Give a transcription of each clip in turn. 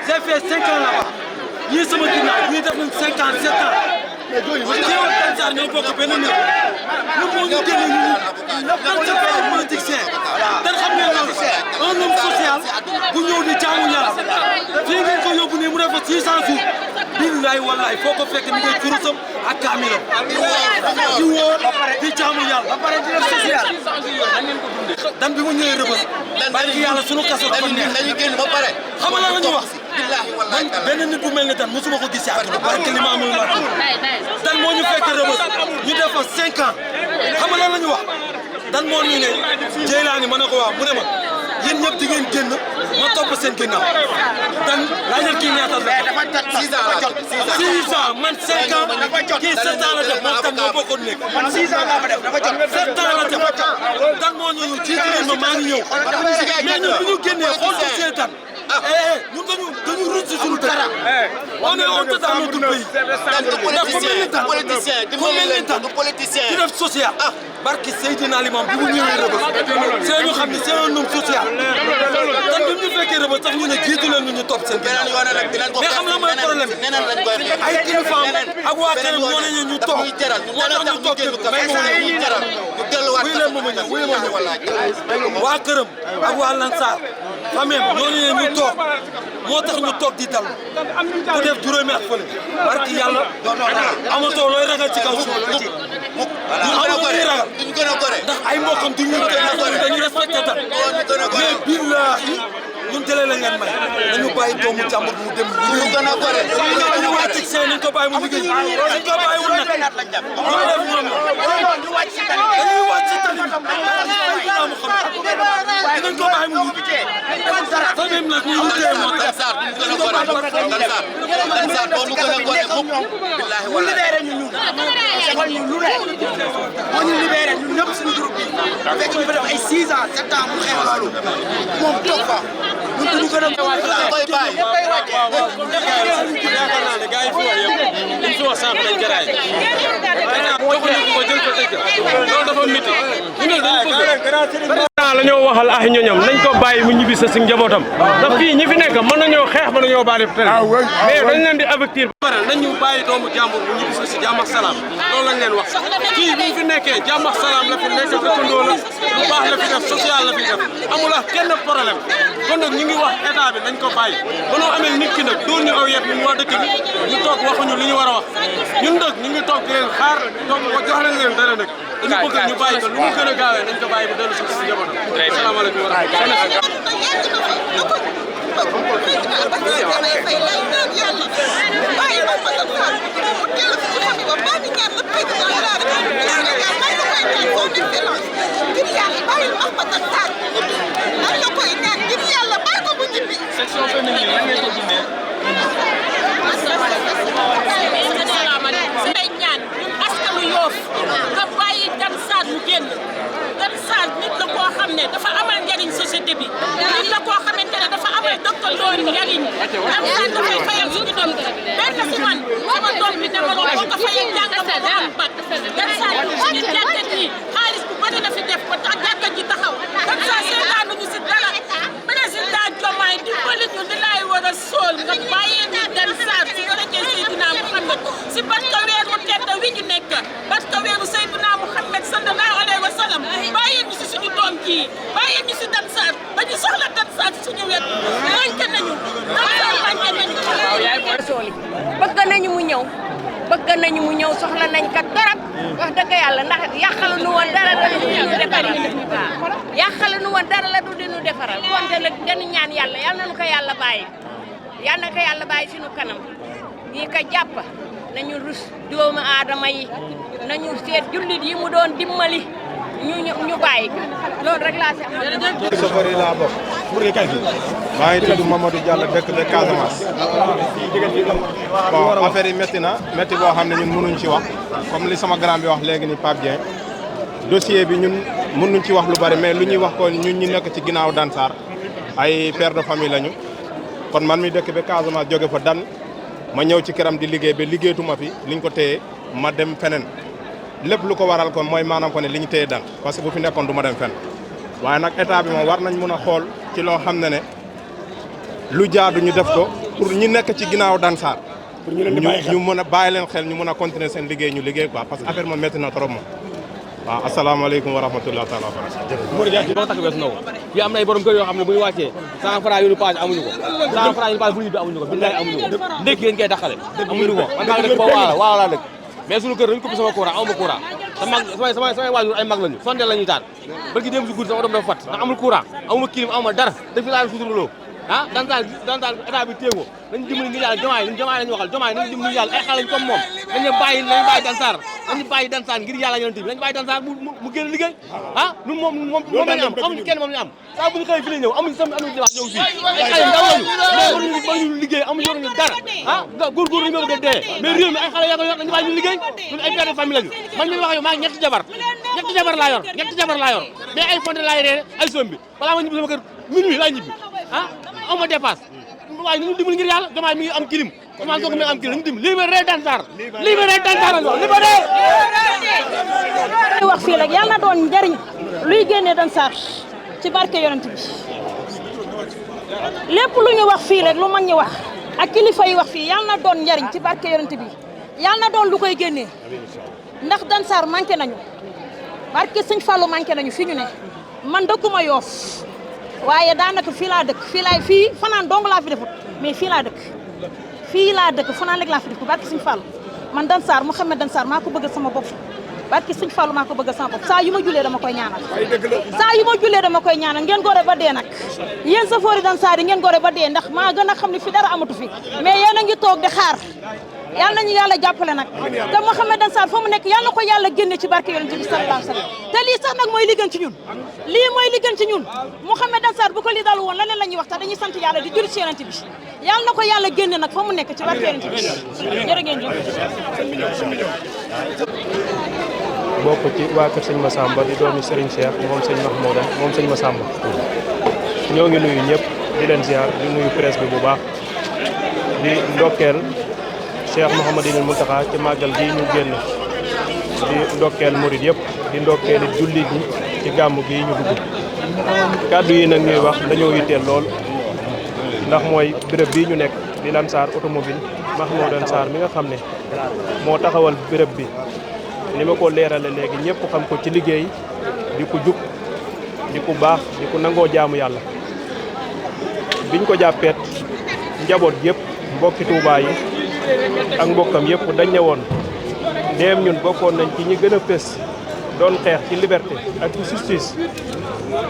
J'ai fait 5 ans là-bas. Nous sommes nous avons 5 ans, 7 ans. Nous bokk benn néeg lu moo ñu génne ñu la politicien dañ xam ne loolu un homme social bu ñëw di jaamu yàlla fii ngeen ko yóbbu ne mu def 600 jours billahi wallahi foo ko fekk mi ngay kurusam ak kaamilam di wóor di jaamu yàlla ba pare di def social dan bi mu ñëwee Rebeuss bàyyi yàlla sunu kaso dafa neex dañu génn ba pare xam nga lan la ñu wax man benn nit bu mel ni dan mosuma ko gis ci àdduna barke li ma amul ma dan moo ñu fekk Rebeuss ñu def fa 5 ans xam nga lan la ñu wax dan moo ñu ne Jeylaani ma ne ko waaw mu ne ma yéen ñëpp di ngeen génn ma topp seen ginnaaw dan laajal kii ñaata la dafa jot 6 ans man 5 ans kii 7 ans la def moom tam ñoo bokkoon nekk man 6 ans laa fa def dafa jot 7 ans la def dan moo ñu jiitu leen ma maa ngi ñëw mais ñun bu ñu génnee xool ko seetaan ñun dañu ruus si suñu dara on est au total notre pays du politicien di def social barki Seydina Limam bi mu ñëwee Rebeuss c'est ñu xam ne c'est un homme social tan bi ñu fekkee Rebeuss sax ñu ne jiitu leen ñu topp seen ginnaaw mais xam la mooy problème ay kilifaam ak waa këram ñoo ne ñu toog moo tax ñu toog dëgg may wuy leen ma ñëw wuy ma ñëw waa këram ak waa Lansar famille ñoo ne ñu toog moo tax ñu toog di dal ku def juróomi at fële barki yàlla amatoo looy ragal ci kaw suuf ñu amatoo looy ragal ndax ay mbokkam duñu dañu respecté dal mais billahi ñun télé la ngeen may nañu bàyyi doomu jàmbur mu dem liggéey ñu wàcc ci seen nañ ko bàyyi mu liggéey dañ ko bàyyi wul nag ñu def ñoom dañuy wàcc ci tali dinañ ko bàyyi mu liggéey fa même nag ñu liggéey moo tax Lansar boo ñu gën a gore mukk billahi mu libéré ñu ñun defal ñu lu ne moo ñu libéré ñun ñëpp suñu groupe bi fekk ñu fa def ay 6 ans 7 ans mu xeex loolu moom toog fa ñun duñu gën a koy bàyyi yaakaar naa ne gars yi fi wax yëpp liñ fi wax sànq dañ jaraay joxuñu ko jël ko tëj loolu dafa métti ñu ne dañ bëgg la ñoo waxal ay ñoñam nañ ko bàyyi mu ñibbi sa si njabootam ndax fii ñi fi nekk mën nañoo xeex mën nañoo baale tere mais dañ leen di avertir pare nañ ñu bàyyi doomu jàmbur mu ñibbi sa si jàmm ak salaam loolu lañ leen wax kii bi fi nekkee jàmm ak salaam la fi nekk dëkkandoo la lu baax la fi def social la fi def amul ak kenn problème kon nag ñu ngi wax état bi nañ ko bàyyi mënoo amee nit ki nag doon ñu aw yet ñun waa dëkk bi ñu toog waxuñu li ñu war a wax ñun nag ñu ngi toog di leen xaar toog ko jox nañ leen dara nag dañu bëgg ñu bàyyi ko lu mu gën a gaawee nañ ko bàyyi bu dellu si njaboot. Asalaamaaleykum wa rahmatulah. section féminine lan ngay ko dundee. askanu Yoff nga bàyyi Dan Sarr mu génn Dan Sarr nit la koo xam ne dafa amal njariñ société bi nit la koo xamante ne dafa amal dëkkandoo njariñ Dan Sarr dafay fayal suñu doom benn si man sama doom bi demaloo boo ko fayal jàngam bu am bac Dan Sarr ci jàkkat yi xaalis bu bëri na fi def ba tax jàkkat ji taxaw Dan Sarr seetaanuñu si dara président Diomaye dimbali ñu di laay war a sool nga bàyyee ni Dan Sarr si daraje Seydina Mouhamed si barke weeru tedd wi ñu nekk barke weeru Seydina Mouhamed sallallahu alayhi wa sallam bàyyee ñu si suñu doom ji bàyyee ñu si Dan Sarr ba ñu soxla Dan Sarr suñu wet manqué nañu soxla nañ kat torop wax dëgg yàlla ndax yàqalu nu woon dara la du dinu defaral yàqalu nu woon dara la du dinu defaral konte nag dañu ñaan yàlla yal nañu ko yàlla bàyyi yal na ko yàlla bàyyi suñu kanam ñi ko jàpp nañu rus doomu aadama yi nañu seet jullit yi mu doon dimbali ñu bàyyi loolu rek laa si am. safari laa bokk. maa ngi tudd Mamadou Diallo dëkk de Casamance. bon affaire yi métti na métti boo xam ne ñun mënuñ ci wax comme li sama grand bi wax léegi ni Pape Dieng dossier bi ñun mënuñ ci wax lu bari mais lu ñuy wax ko ñun ñi nekk ci ginnaaw Dansar ay père de famille lañu kon man mi dëkk ba Casamance jóge fa dan ma ñëw ci këram di liggéey ba liggéeyatuma fi liñ ko téye ma dem feneen lépp lu ko waral kon mooy maanaam ko ne li ñu téye dan parce que bu fi nekkoon du ma dem fenn waaye nag état bi moom war nañ mun a xool ci loo xam ne lu jaadu ñu def ko pour ñi nekk ci ginnaaw Dansar ñu mën a bàyyi leen xel ñu mën a continuer seen liggéey ñu liggéey quoi parce que affaire moom métti na trop moom waaw asalaamaaleykum wa rahmatulah taala wa barakatuh. boo takk weesu na ko fii am na ay borom kër yoo xam ne bu ñu wàccee 100 francs yu ñu paase amuñu ko 100 francs yu ñu paase bu ñu bi amuñu ko billaay amuñu ko ndékki yéen koy taxale amuñu ko man maa ngi dëkk ba waaw laa dëkk mais suñu kër dañu ko sama courant awma courant samay waajur ay mag lañu sondeel lañuy taal barki dem si guddi sama doom dafa fat ndax amul courant amuma clim amuma dara def fi laa suturloo Dansar état bi téego nañu dimbali ngir yàlla jomaay lañu waxal jomaay nañu dimbali yàlla ay xale lañ comme moom nañu bàyyi Dansar ngir yàlla yonent bi nañu bàyyi Dansar mu génn liggéey ñun moom lañu am amuñu kenn moom lañu am saa bu ñu xëyee fi la ñëw amuñu dimanche ñëw fii ay xale ndaw lañu mais mënuñu liggéey amuñu yoruñu dara góor ñu bëgg a dee mais réew mi ay xale yaa ko yor nañu bàyyi ñu liggéey ñun ay père de famille lañu man mi wax yow maa ngi ñetti jabar laa yor mais ay fonde laay ree ay soom bi balaa ma ñibbi sama kër minuit laa ñibbi am ma dépasse waaye nañu dimbali ngir yàlla Diomaye mi ngi am kilim Ousmane Sonko mi ngi am kilim nañu dimbali libéré Dansar lañu wax libéré wax fii rek yàlla na doon njariñ luy génnee Dansar ci barke yonent bi lépp lu ñu wax fii rek lu mag ñi wax ak kilifa yi wax fii yàlla na doon njariñ ci barke yonent bi yàlla na doon lu koy génnee ndax Dansar manqué nañu barke Sëñ Fallou manqué nañu fi ñu ne man dëkkuma Yoff waaye daanaka fii laa dëkk fii fanaan dong laa fi defut mais fii laa dëkk fanaan rek laa fi def ko barki Sëñ Fallu man Dansar Mouhamed Dansar maa ko bëgg sama bopp barki Sëñ Fallu maa ko bëgg sama bopp saa yu ma jullee dama koy ñaanal ngeen gore ba dee nag yéen safoori Dansar yi ngeen gore ba dee ndax maa gën a xam ne fi dara amatu fi mais yéen a ngi toog di xaar yàlla nañu yàlla jàppale nag te Mouhamed Dansar fa mu nekk yàlla na ko yàlla génne ci barke yonent bi sallallahu alayhi wa sallam te lii sax nag mooy li gën ci ñun Mouhamed Dansar bu ko lii dal woon leneen la ñuy wax tax dañuy sant yàlla di julli ci yonent bi yàlla na ko yàlla génne nag fa mu nekk ci barke yonent bi jërë ngeen jëf bokk ci waa kër sëñ Massamba di doomi Serigne Cheikh moom sëñ Mahmouda moom sëñ Massamba ñoo ngi nuyu ñëpp di leen ziar di nuyu presse bi bu baax di ndokkeel Cheikh Mouhamadinil Mountakha ci màggal gi ñu génn di ndokkeel murid yëpp di ndokkeel jullit ñi ci gàmmu gi ñu dugg kàddu yi nag ñuy wax dañoo yitteel lool ndax mooy béréb bii ñu nekk di Lansar automobile Mahmoud Dansar mi nga xam ne moo taxawal béréb bi ni ma ko leerale léegi ñëpp xam ko ci liggéey di ko jub di ko baax di ko nangoo jaamu yàlla biñ ko jàppeet njaboot yëpp mbokki Tuubaa yi ak mbokkam yëpp dañ ne woon ndeem ñun bokkoon nañ ci ñi gën a fës doon xeex ci liberté ak ci justice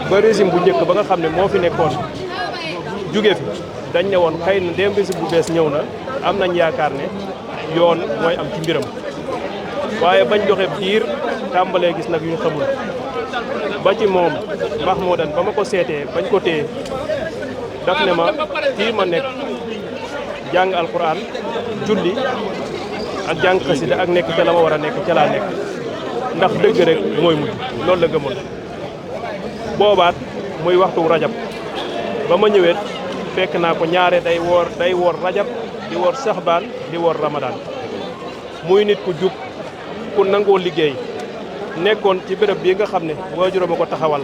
ba régime bu njëkk ba nga xam ne moo fi nekkoon jóge fi dañ ne woon xëy na ndeem régime bu bees ñëw na am nañ yaakaar ne yoon mooy am ci mbiram waaye bañ joxe biir tàmbalee gis nag yu ñu xamul ba ci moom Mahmoudan ba ma ko seetee bañ ko téye daf ne ma fii ma nekk jàng alquran julli ak jàng xasida ak nekk ca la ma war a nekk ca laa nekk ndax dëgg rek mooy mujj loolu la gëmoon boobaat muy waxtu rajab ba ma ñëwee fekk naa ko ñaare day woor rajab di woor saxbaan di woor ramadaan muy nit ku jub ku nangoo liggéey nekkoon ci béréb bii nga xam ne waajuram a ko taxawal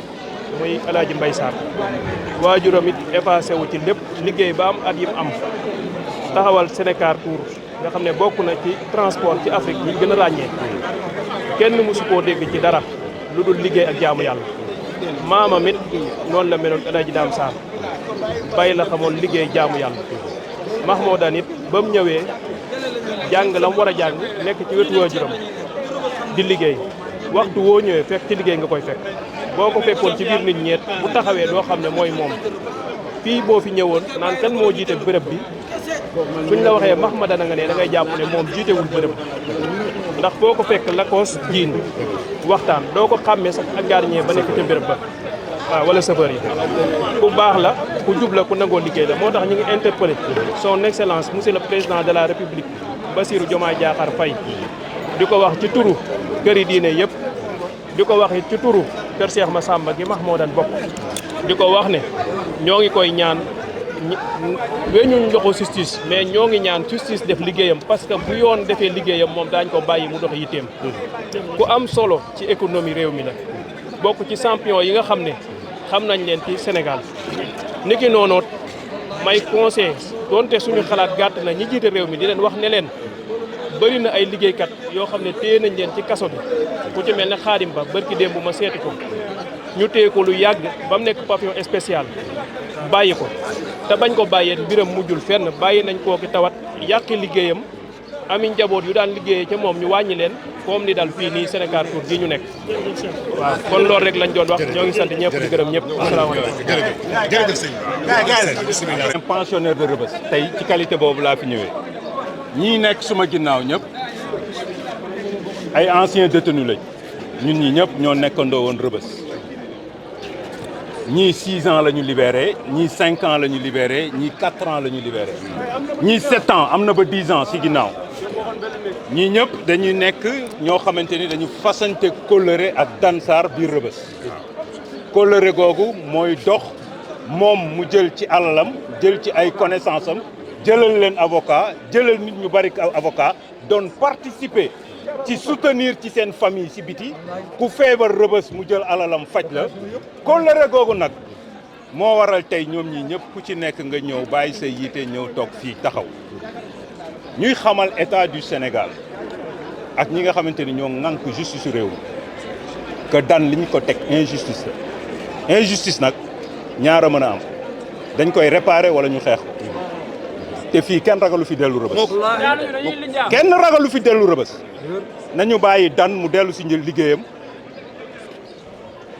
muy El Hadj Mbaye Sarr waajuram it effacé wu ci lépp liggéey ba am at yim am taxawal Sénégal Tour nga xam ne bokk na ci transport ci Afrique yi gën a ràññee kenn mësu koo dégg ci dara lu dul liggéey ak jaamu yàlla maamam it noonu la meloon El Hadj Dame Sarr bay la xamoon liggéey jaamu yàlla Mahmoudan it ba mu ñëwee jàng la mu war a jàng nekk ci wetu waajuram di liggéey waxtu woo ñëwee fekk ci liggéey nga koy fekk boo ko fekkoon ci biir nit ñeet bu taxawee doo xam ne mooy moom fii boo fi ñëwoon naan kan moo jiite bërëb bi suñ la waxee Mahmadana nga ne da ngay jàpp ne moom jiitewul bërëb ndax foo ko fekk lakoos jiin waxtaan doo ko xàmmee sax ak gardien ba nekk ca bërëb ba waaw wala chauffeur yi ku baax la ku jub la ku nangoo liggéey la moo tax ñu ngi interpellé son excellence monsieur le président de la république Bassirou Diomaye Diakhar Faye di ko wax ci turu këri diine yëpp di ko wax it ci turu kër Cheikh Massamba gi Mahmoudan bokk di ko wax ne ñoo ngi koy ñaan weñuñ loxo justice mais ñoo ngi ñaan justice def liggéeyam parce que bu yoon defee liggéeyam moom daañ ko bàyyi mu dox yitteem ku am solo ci économie réew mi la bokk ci champion yi nga xam ne xam nañ leen ci Sénégal niki noonoot may conseil donte suñu xalaat gàtt na ñi jiite réew mi di leen wax ne leen bëri na ay liggéeykat yoo xam ne téye nañ leen ci kaso bi ku ci mel ne Xaadim Ba bërki démb ma seeti ko ñu téye ko lu yàgg ba mu nekk pavillon spécial bàyyi ko te bañ ko bàyyee mbiram mujjul fenn bàyyi nañ koo ki tawat yàqi liggéeyam ami njaboot yu daan liggéeyee ca moom ñu wàññi leen comme ni dal fii nii Sénégal Tour gi ñu nekk waaw kon loolu rek lañ doon wax ñoo ngi sant ñëpp di gërëm ñëpp asalaamaaleykum jërëjëf sëñ pensionnaire de Rebeuss tey ci qualité boobu laa fi ñëwee ñii nekk suma ginnaaw ñëpp ay anciens détenus lañ ñun ñi ñëpp ñoo nekkandoo woon Rebeuss ñii 6 ans la ñu libéré ñii 5 ans la ñu libéré ñii 4 ans la ñu libéré ñii 7 ans am na ba 10 ans si ginnaaw ñii ñëpp dañuy nekk ñoo xamante ni dañu fasante kóllëre ak Dansar biir Rebeuss kóllëre googu mooy dox moom mu jël ci alalam jël ci ay connaissance am jëlal leen avocat jëlal nit ñu bari avocat doon participer ci soutenir ci seen famille ci biti ku feebar Rebeuss mu jël alalam faj la kóllëre googu nag moo waral tey ñoom ñi ñëpp ku ci nekk nga ñëw bàyyi sa yiite ñëw toog fii taxaw ñuy xamal état du Sénégal ak ñi nga xamante ni ñoo ŋànk justice réew mi que Dan li ñu ko teg injustice la injustice nag ñaara mën a am dañ koy réparer wala ñu xeex ko te fii kenn ragalu fi dellu Rebeuss kenn ragalu fi dellu Rebeuss nañu bàyyi Dan mu dellu si njël liggéeyam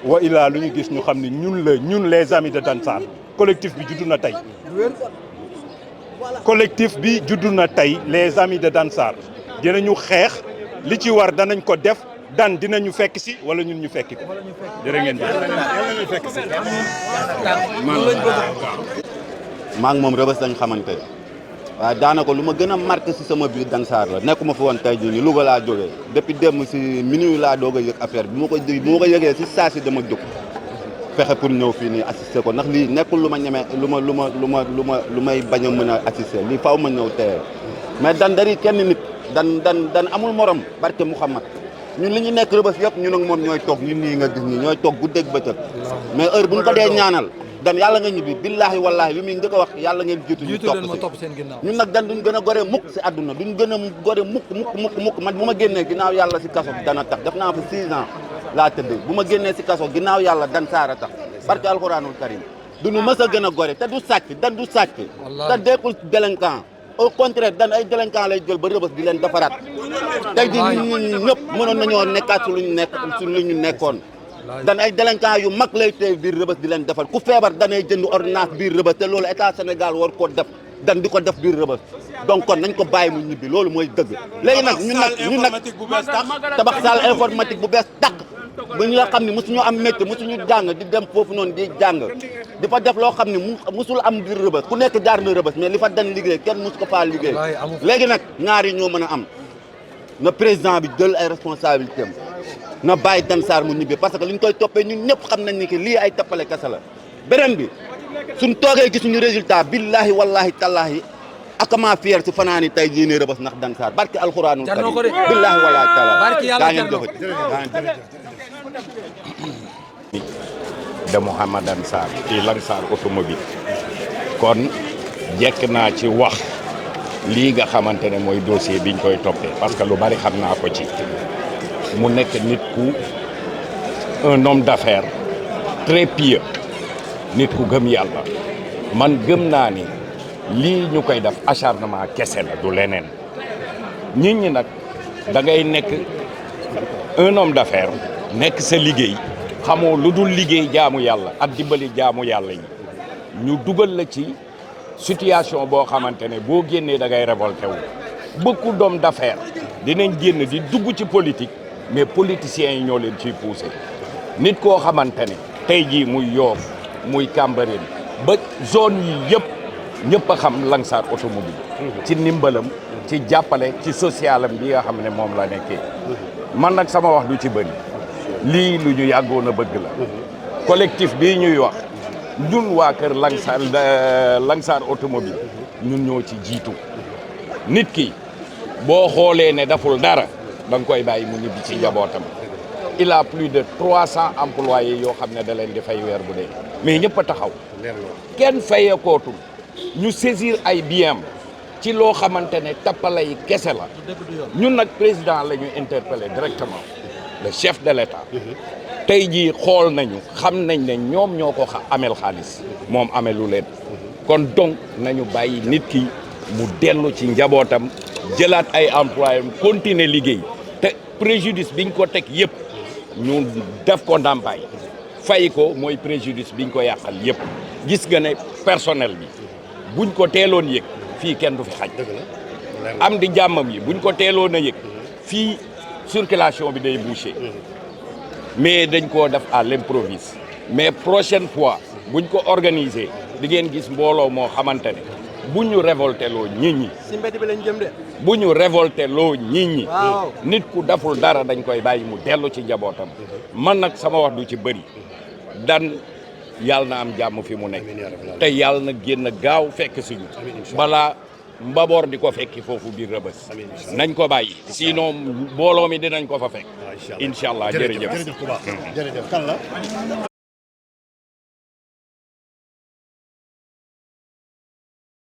wa illaa lu ñu gis ñu xam ne ñun les amis de Dansar collectif bi juddu na tey collectif bi juddu na tey les amis de Dansar dinañu xeex li ci war danañ ko def Dan dinañu fekk si wala ñun ñu fekki ko jërë ngeen jëf maa ngi moom Rebeuss lañ xamante waaye daanaka lu ma gën a marqué si sama biir Dansar la nekkuma fi woon tey jii nii Louga laa jógee depuis démb si minuit laa doog a yëg affaire bi bu ma ko yëgee si saa si dama jóg fexe pour ñëw fii nii assister ko ndax lii nekkul lu ma ñeme lu may bañ a mën a assister lii faaw ma ñëw teye mais Dan dari kenn nit dan amul morom barke Mouhamad ñun li ñu nekk Rebeuss yëpp ñun ak moom ñooy toog ñun nii nga gis ñi ñooy toog guddeeg bëccëg mais heure bu ñu ko dee ñaanal Dan yàlla nga ñibbi billaahi wallaahi li muy njëkk a wax yàlla ngeen jiitu ñu topp si ñun nag Dan duñ gën a gore mukk si àdduna duñ gën a gore mukk man bu ma génnee ginnaaw yàlla si kaso bi dana tax def naa fa 6 ans laa tëdd bu ma génnee si kaso ginnaaw yàlla Dansar a tax barke alxuraanul karim duñu mës a gën a gore te du sàcc Dan du sàcc te deekul délinquant au contraire Dan ay délinquant lay jël ba Rebeuss di leen defaraat tey di ñun ñëpp mënoon nañoo nekkaat su lu ñu nekkoon Dan ay délinquant yu mag lay tey biir Rebeuss di leen defar ku feebar danay jënd ordonnance biir Rebeuss te loolu état Sénégal war koo def Dan di ko def biir Rebeuss donc kon nañ ko bàyyi mu ñibbi loolu mooy dëgg léegi nag ñun nag tabax salle informatique bu bees tàq ba ñu nga xam ne mosuñu am métier mosuñu jàng di dem foofu noonu di jàng di fa def loo xam ne mosul am biir Rebeuss ku nekk jaar na Rebeuss mais li fa Dan liggéey kenn mosu ko faa liggéey léegi nag ñaar yi ñoo mën a am na président bi jël ay responsabilités am na bàyyi Dansar mu ñibbi parce que li ñu koy toppee ñun ñëpp xam nañ ni que lii ay tappale kese la beneen bi suñ toogee gisuñu résultat billahi wallahi tallahi akama fier si fanaani tey jii nii Rebeuss ndax Dansar barki alxuraanul karim billahi wallahi tallahi daa ngeen jëfati de Mouhamadan Sarr ci Lansar automobile kon jekk naa ci wax lii nga xamante ne mooy dossier biñ koy toppee parce que lu bari xam naa ko ci mu nekk nit ku un homme d'affaires très pieux nit ku gëm yàlla man gëm naa ni lii ñu koy def acharnement kese la du leneen nit ñi nag da ngay nekk un homme d'affaires nekk sa liggéey xamoo lu dul liggéey jaamu yàlla ak dimbali jaamu yàlla yi ñu dugal la ci situation boo xamante ne boo génnee da ngay révolté wu. beaucoup d'hommes d'affaires dinañ génn di dugg ci politique mais politiciens yi ñoo leen ciy poussé nit koo xamante ne tey jii muy Yoff muy Cambérène ba zone yi yëpp ñëpp a xam Lansar automobile ci ndimbalam ci jàppale ci socialam bi nga xam ne moom la nekkee man nag sama wax du ci bëri lii lu ñu yàggoon a bëgg la collectif bii ñuy wax ñun waa kër Lansar automobile ñun ñoo ci jiitu nit ki boo xoolee ne daful dara da nga koy bàyyi mu ñibbi ci njabootam il a plus de 300 employés yoo xam ne da leen di fay weer bu dee mais ñëpp a taxaw kenn fayekootul ñu saisir ay biens ci loo xamante ne tappale yi kese la ñun nag président la ñu interpellé directement le chef de l'État tey jii xool nañu xam nañ ne ñoom ñoo ko amel xaalis moom amelu leen kon donc nañu bàyyi nit ki mu dellu ci njabootam jëlaat ay employés continuer liggéey te préjudice biñ ko teg yëpp ñu def ko ndàmpaay fay ko mooy préjudice biñ ko yàqal yëpp gis nga ne personnel bi buñ ko teeloon yëg fii kenn du fi xaj am di jàmmam yi buñ ko teeloon a yëg fii circulation bi day bouché mais dañ koo def à l'improviste mais prochaine fois buñ ko organiser di ngeen gis mbooloo moo xamante ne bu ñu révolté loo nit ñi si mbedd bi lañ jëm de. bu ñu révolté loo nit ñi nit ku daful dara dañ koy bàyyi mu dellu ci njabootam man nag sama wax du ci bëri dan yàlla na am jàmm fi mu nekk te yàlla na génn gaaw fekk suñu balaa mbaboor di ko fekki foofu biir Rebeuss nañ ko bàyyi sinon mbooloo mi dinañ ko fa fekk incha allah jërëjëf jërëjëf kan la